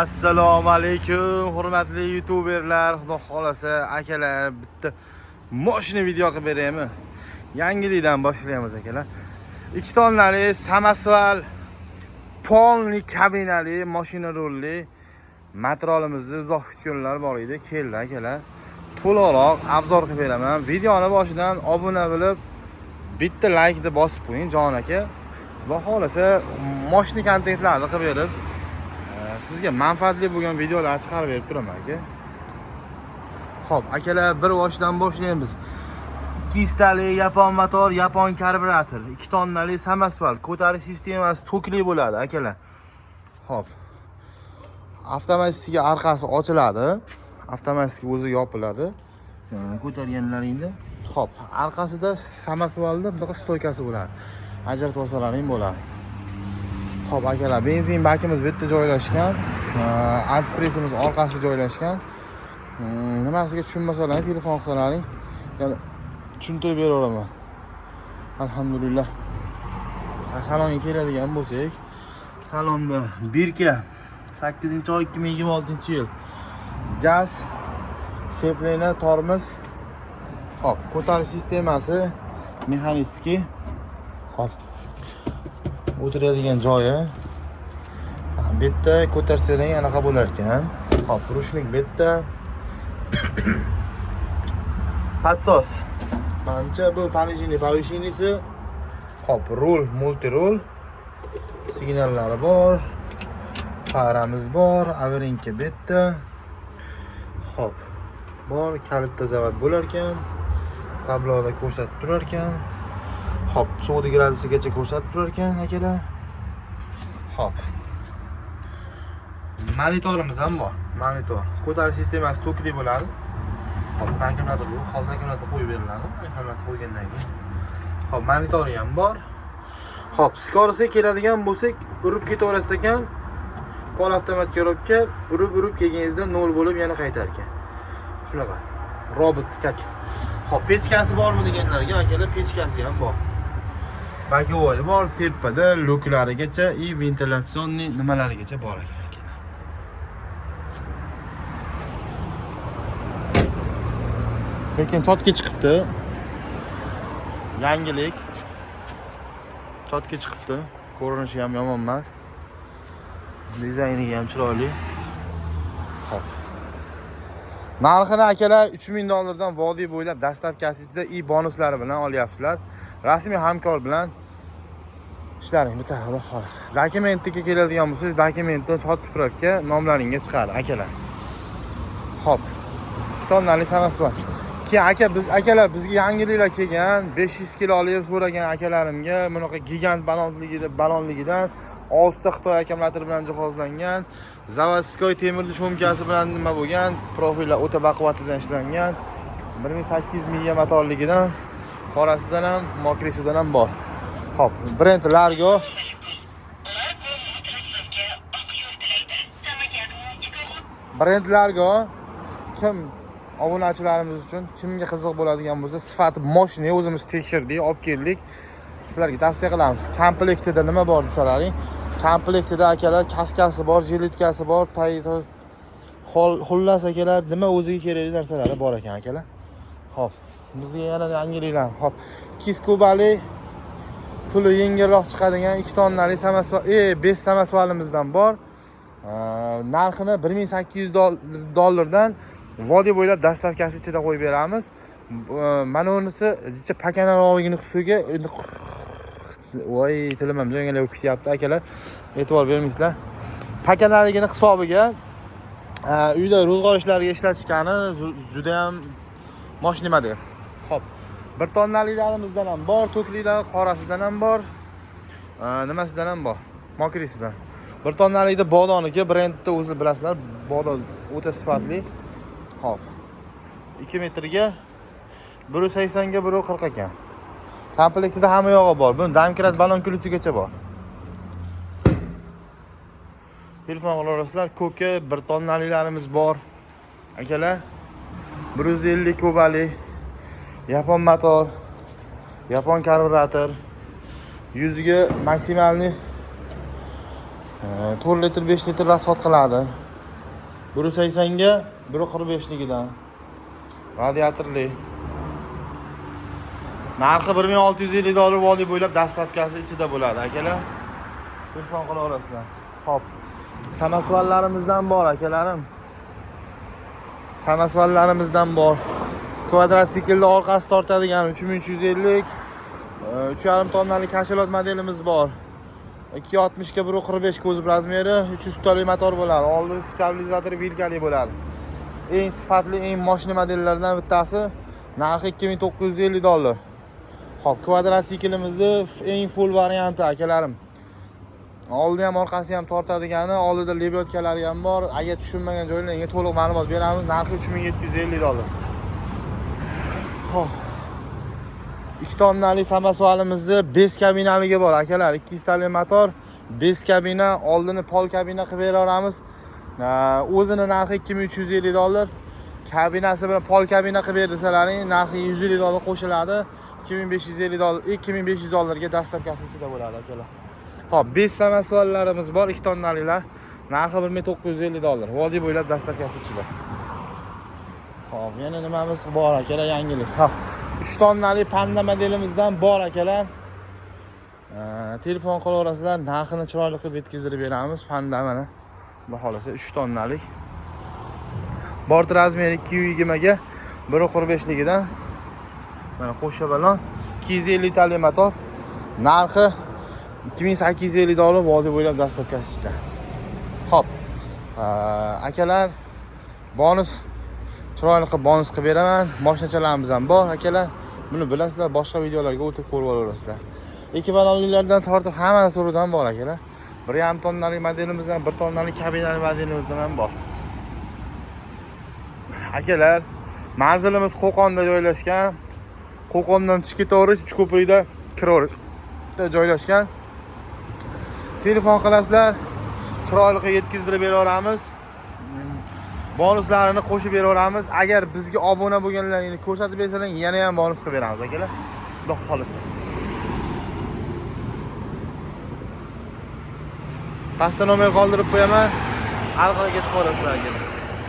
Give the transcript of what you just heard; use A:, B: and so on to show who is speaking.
A: Assalomu alaykum, hurmatli youtuberlar. Xudo xolasa, akalar, bitta moshina video qilib beraymi? Yangilikdan boshlaymiz, akalar. 2 tonnali samosval, полный kabinali mashina, rulli materialimizni uzoq kutganlar bor edi, keldi, akalar. To'liqroq обзор qilib beraman. Videoni boshidan obuna bo'lib, bitta laykni bosib qo'ying, jon aka. Xudo xolasa, moshina kontentlarni qilib berib, sizga manfaatli bo'lgan videolar chiqarib berib turaman, aka. Xo'p, akalar, bir boshidan boshlaymiz. 200 talik yapon motor, yapon karburator, 2 tonnali samosval, ko'tarish sistemasi tokli bo'ladi, akalar. Xo'p. Avtomatik orqasi ochiladi. Avtomatik o'zi yopiladi. Ko'targanlaringda. Xo'p, orqasida samosvalda bunaqa стойка si bo'ladi. Ajratib olsalaring bo'ladi. Xo'p, akalar, benzin bakimiz bu yerda joylashgan. Antipressimiz orqasida joylashgan. Nimasiga tushunmasalaring, telefon qilsalaring, ya'ni tushuntirib beraveraman. Alhamdulillah. Salonga keladigan bo'lsak, salonda Birka, 8-oy 2026-yil. Gaz, сцепление, tormoz. Xo'p, ko'tarish sistemasi механический. Xo'p. O'tiradigan joyi. Ha, bu yerda ko'tarsang anaqa bo'lar ekan. Xo'p, ручник bu yerda. Подсос. Manimcha, bu понижение, повышение si. Xo'p, rul, multirul. Signallari bor. Faramiz bor, аварийка bu yerda. Xo'p. Bor, kalitda zavod bo'lar ekan. Tabloda ko'rsatib turar ekan. Xo'p, sovuq gradusigacha ko'rsatib turar ekan, akalar. Xo'p. Monitorimiz ham bor. Monitor. Ko'tarish sistemasi tokli bo'ladi. Xo'p, akkumulyator bu, hozir akkumulyator qo'yib beriladi. Akkumulyator qo'ygandan keyin. Xo'p, monitori ham bor. Xo'p, скорость ga keladigan bo'lsak, urib ketaverasiz ekan. Пол avtomat коробка, urib-urib kelganingizda nol bo'lib yana qaytar ekan. Shunaqa. Robot как. Xo'p, pechkasi bormi deganlarga, akalar, pechkasi ham bor. Боковой bor, tepada lyuklarigacha и вентиляционный nimalarigacha bor ekan, akalar. Lekin чётко chiqibdi. Yangilik. Чётко chiqibdi. Ko'rinishi ham yomon emas. Dizayni ham chiroyli. Xo'p. Narxini, akalar, 3000 dollardan vodiy bo'ylab доставка si ichida и bonuslari bilan olyapsizlar. Rasmiy hamkor bilan ishlaring bitadi, xudo xohlasa. Dokumentga keladigan bo'lsangiz, dokumentni чёт справка nomlaringga chiqadi, akalar. Xo'p. Tonnali samosval. Keyin aka, biz, akalar, bizga yangiliklar kelgan, 500 kilo olib so'ragan akalarimga bunaqa gigant balonligida, balonligidan 6 ta Xitoy akkumulyatori bilan jihozlangan, заводской temirli шумка si bilan nima bo'lgan, profillar o'ta baquvvatlidan ishlangan, 1800 miya motorligidan, qorasidan ham, мокрый sidan ham bor. Xo'p, brend Largo.
B: Largo Motors sizga oq yo'l tilaydi. Samokat
A: Brend Largo. Kim obunachilarimiz uchun, kimga qiziq bo'ladigan bo'lsa, sifati moshina, o'zimiz tekshirdik, olib keldik. Sizlarga tavsiya qilamiz. Komplektida nima bor desalaring, komplektida, akalar, kaskasi bor, жилетка si bor, tay xullas, akalar, nima o'ziga kerakli narsalari bor ekan, akalar. Xo'p, bizga yana yangiliklar. Xo'p, 200 kubali, puli yengilroq chiqadigan 2 tonnali samosval, 5 samosvalimizdan bor. Narxini 1800 dollardan vodiy bo'ylab доставка si ichida qo'yib beramiz. Mana unisi jicha pakanaroqligini hususiga, endi voy, tilim ham jo'ngalab ketyapti, akalar, e'tibor bermaysizlar. Pakanaligini hisobiga uyda ro'zg'or ishlariga ishlatishgani juda ham moshina nima der. Xo'p, bir tonnaliklarimizdan ham bor, to'kliklar, qorasidan ham bor, nimasidan ham bor, мокрый sidan. Bir tonnalikda Bodoniki, brendni o'zi bilasizlar, Bodo o'ta sifatli. Xo'p. 2 metrga 180 ga 140 ekan. Komplektida hamma yog'i bor. Buni домкрат, balon ключ igacha bor. Telefon qilaverasizlar. Ko'ki bir tonnaliklarimiz bor. Akalar, 150 kubali yapon motor, yapon karburator, yuziga максимальный 4 litr, 5 litr расход qiladi. 180 ga 1.45ligidan. Radiatorli. Narxi 1650 dollar, vodiy bo'ylab доставка si ichida bo'ladi, akalar. Telefon qila olasizlar. Xo'p. Samosvallarimizdan bor, akalarim. Samosvallarimizdan bor. Kvadrotsiklda orqasi tortadigan 3350, 3,5 tonnalik Kashalot modelimiz bor. 2.60 ga 1.45 kuzov размер i, 300 talik motor bo'ladi. Oldi stabilizator vilkali bo'ladi. Eng sifatli, eng moshina modellardan bittasi. Narxi 2950 dollar. Xo'p, kvadrotsiklimizni eng full varianti, akalarim. Oldi ham, orqasi ham tortadigani, oldida лебёдка lari ham bor. Agar tushunmagan joylaringga to'liq ma'lumot beramiz. Narxi 3750 dollar. Xo'p. 2 tonnalik samosvalimizni 5 kabinaligi bor, akalar. 200 talik motor, 5 kabina, oldini pol kabina qilib beraveramiz. O'zini narxi 2350 dollar. Kabinasi bilan pol kabina qilib ber desalaring, narxi 150 dollar qo'shiladi. 2550 dollar, 2500 dollarga доставка si ichida bo'ladi, akalar. Xo'p, 5 samosvallarimiz bor, 2 tonnaliklar. Narxi 1950 dollar. Vodiy bo'ylab доставка si ichida. Xo'p, yana nimamiz bor, akalar, yangilik? Ha, 3 tonnalik Panda modelimizdan bor, akalar. Telefon qilaverasizlar, narxini chiroyli qilib yetkazib beramiz. Panda mana. Xudo xolasa 3 tonnalik. Bort размер i 220 ga 1.45 ligidan. Mana qo'sha balon 250 talik motor. Narxi 2850 dollar, vodiy bo'ylab доставка si ichida. Xo'p. Akalar, bonus, chiroyli qilib bonus qilib beraman. Moshinachalarimiz ham bor, akalar. Buni bilasizlar, boshqa videolarga o'tib ko'rib olaverasizlar. Ikki balonlilardan tortib hamma turidan bor, akalar. 1,5 tonnalik modelimiz ham, 1 tonnalik kabinali modelimizdan ham bor. Akalar, manzilimiz Qo'qonda joylashgan. Qo'qondan tushib ketaverish, Uchko'prikda kiraverish joylashgan. Telefon qilasizlar, chiroyli qilib yetkazdirib beraveramiz. Bonuslarini qo'shib beraveramiz. Agar bizga obuna bo'lganlaringni ko'rsatib bersalar, yana ham bonus qilib beramiz, akalar. Xudo xolasa. Pastda nomer qoldirib qo'yaman. Aloqaga chiqaverasizlar, akalar.